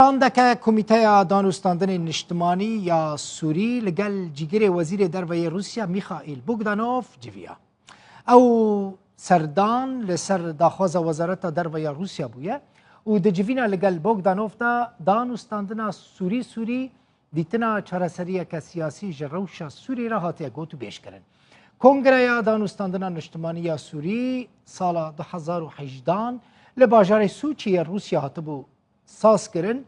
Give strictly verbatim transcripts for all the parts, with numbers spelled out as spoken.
Şandeke Komîteya Danûstandinê Niştimanî ya Sûrî li gel cîgirê Wezîrê Derve yê Rûsya Mîxaîl Bogdanov civiya. Ew serdan li ser daxwaza Wezareta Derve ya Rûsya bûye û di civîna li gel Bogdanov de danûstandina Sûrî Sûrî dîtina çareseriyeke siyasî ji rewşa Sûrî re hatiye gotûbêjkirin. Kongreya Danûstandina Niştimanî ya Sûrî sala du hezar û hejdehan li bajarê Sûçî yê Rûsya hatibû sazkirin.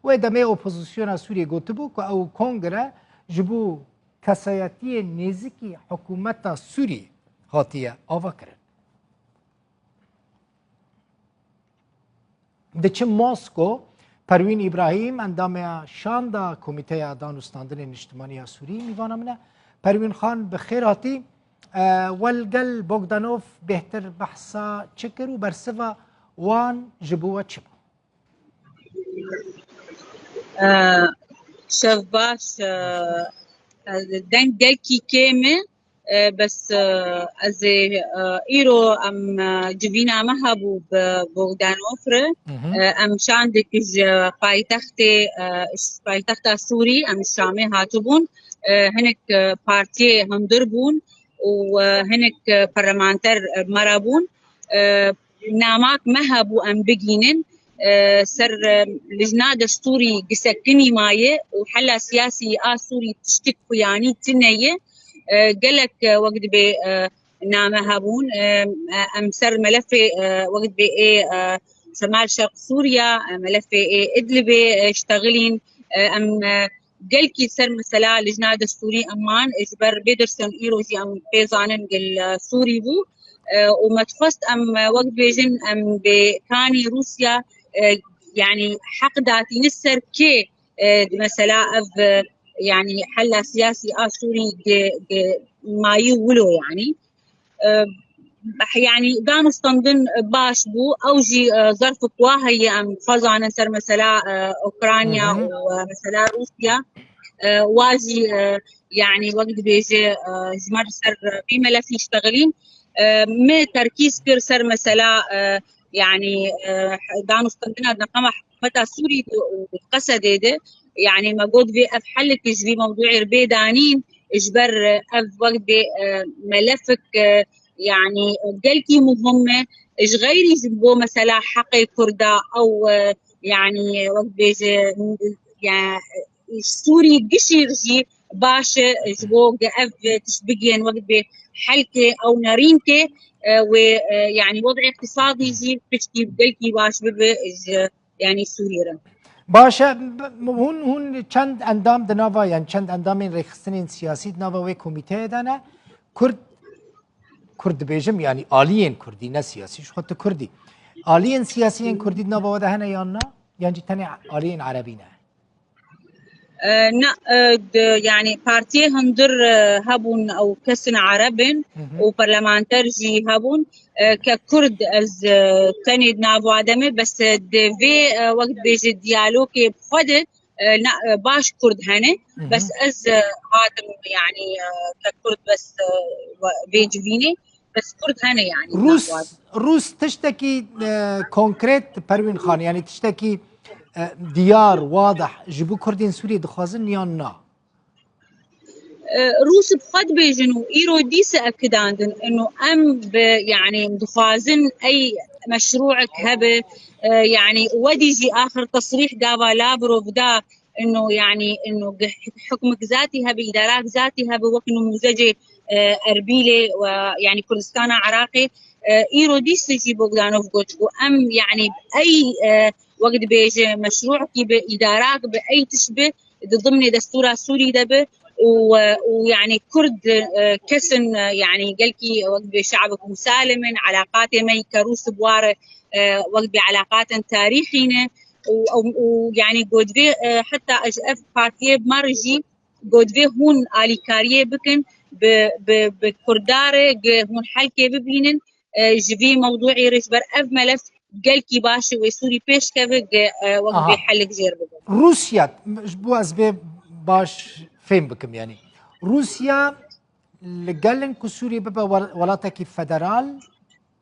Wê demê opozisyona Sûriyê gotibû ku ew kongre ji bo kesayetiyên nêzikî hikûmeta Sûrî hatiye avakirin. Diçim Mosko, Perwîn Îbrahîm, endamê şanda Komîteya Danûstandinê Niştimanî ya Sûrî, mîvana min e. Perwîn Xan, bi xêr hatî. E, wel gel Bogdanov bêhtir behsa çi kir û bersiva wan ji bo we çi bû? E, şev baş, e, deng gelkî kêm e, e, bes, e, ez ê, e, îro em, e, civîna me hebû bi Bogdanov re. E, em şandek ji paytextê, e, ji paytexta Sûrî, em ji Şamê hatibûn. E, hinek, e, partiyê hundir bûn û, e, hinek, e, parlamenter, e, me re bûn. E, namak me hebû em bigînin, e, ser, e, lijna destûrî gisekinî maye û hela siyasî a Sûrî tiştik xuyanî tune ye. E, gelek, e, wek dibê, e, name hebûn. E, e, em ser melefê, e, wek dibê ê, e, Şemal Şerq Sûriya, e, melefê ê Idlibê, e, ştexilîn. E, em, e, gelkî ser mesela lijna destûrî em man, ji ber bêdirsin îro jî em pê zanin gel, e, Sûrî bû. E, û me dixwest em, e, wek dibêjin em bê kanî Rûsya, e, yanî heq datîne ser kê, e, mesela ev, e, yanî hela siyasî a Sûrî gi, gi mayî wilo yanî. E, yanî danûstandin baş bû. Ew jî, e, zerf ku heye em dixwazanin ser mesela, e, Ukrayna û, e, mesela Rûsya, e, wa jî, e, yanî wek dibêje, e, ji me li ser vî melefî ştexilîn. E, me terkîz kir ser mesela, e, yanî, e, danûstandina di qema hikûmeta Sûrî de û Qesedê de. Yanî me got vê ev helek ji vî mewdûê re bê danîn, ji ber, e, ev wek bê, e, melefik, e, yanî, e, gelkî muhim e. Ji xeyrî ji bo mesela heqê Kurda ew, e, yanî, e, wek bêje, ya, Sûrî gişî jî baş e ji bo ge ev tişt bigihên wek bê helkê ew nerînkê, e, wê, e, yanî wez'ê îqtisadî jî piştî gelkî baş bibe ji, yanî Sûrî re. Baş e, b-, hûn, hûn çend endam di nava, yanî çend endamên rêxistinên siyasî di nava wê komîteyê de ne? Kurd, Kurd dibêjim, yanî aliyên Kurdî, ne siyasî, ji xwe tu Kurd î. Aliyên siyasî yên Kurdî di nava we de hene yan na? Yan jî tenê aliyên Erebî ne? E, na, e, di, yanî partiyê hundir, e, hebûn ew kesin Ereb in û parlamenter jî hebûn. E, ke Kurd ez, e, tenê di nav wan de me, bes, e, di vê, e, wek dibêje diyalogê bi xwe de, e, na, e, baş Kurd hene. Bes ez, e, hatim, yanî, e, ke Kurd bes, e, we-, vê civînê, bes Kurd hene, yanî, di nav Rûs, wan de. Rûs tiştekî, e, konkret, Perwîn Xan, yanî tiştekî, e, diyar, wadih ji bo Kurdên Sûriyê dixwazin yan na? E, Rûs bi xwe dibêjin û îro dîse ekidandin, ino em bi, yanî, dixwazin ey meşrûek hebe, e, yanî, wedî jî axir tesrîh gava Lavrov da, ino, yanî, ino ge-, hukmik zatî hebe, îdarak zatî hebe, wek nimûzecê, e, Erbîlê we, yanî, Kurdistana Iraqê, e, îro dîse jî Bogdanov got ku em, yanî, ey, e, wek dibêje meşrûekî bi, îdarak bi, ey tişt bi, di dimnê destûra Sûrî de be û, û, yanî, Kurd, e, kesin, e, yanî, gelkî wek bê şe'bek musalim in, elaqatê me ke Rûs bi war, e, wek bê elaqatên tarîxî ne û, û, û, yanî, got vê, e, heta ji ev partiyê bi me re jî got vê hûn alîkariyê bikin, bi, bi, bi Kurda re ge hûn helkê bibînin, e, ji vî mewdûî re ji ber ev melef gelkî baş e wê Sûrî pêş keve, ge, e, wek Aha. bê helik jêr bibe. Rûsya, ji bo ez bê baş fêm bikim, yanî Rûsya li gel in ku Sûrî bibe wel-, welatekî federal,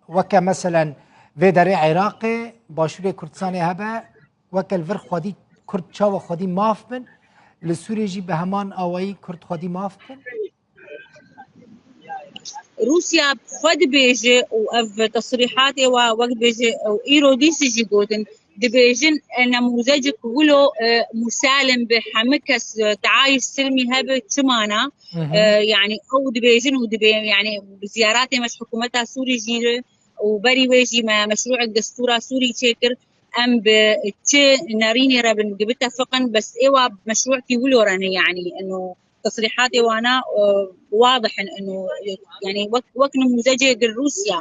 weke meselen vê derê Iraqê, başûrê Kurdistanê hebe, weke li vir xwedî Kurd çawa xwedî maf bin, li Sûriyê jî bi heman awayî Kurd xwedî maf bin? Rûsya xwe dibêje û ev tesrîhatê wa wek dibêje û îro dîsî jî gotin, dibêjin, e, nemûzecik wilo, e, musalim bi hemû kes, e, teayîş silmî hebe çima na, e, yanî ew dibêjin û dibê, yanî bi ziyaratê me ji hikûmeta Sûrî jî re û berî wê jî me meşrûek destûra Sûrî çêkir, em bi çi nerînê re bin bitefiqin, bes êwa meşrûekî wilo re ne, yanî eno tesrîhatê wana, e, wadih in, eno, yanî wek, wek nimûzecê gir Rûsya,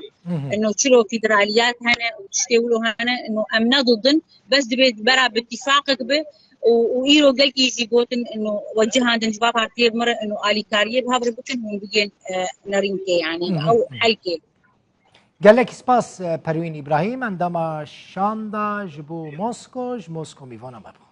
eno çilo federaliyat hene û tiştê wilo hene, eno em ne didin, bes dibê bera bi tîfaqek bi û, û îro gelkî jî gotin, eno we cihandin ji va partiyê bi me re, eno alîkariyê bi hev re bikin, hûn bigên, e, nerînkê, yanî ew helkê. Gelek spas, e, Perwîn Îbrahîm, endama şanda ji bo Mosko, ji Mosko mîvana me bû.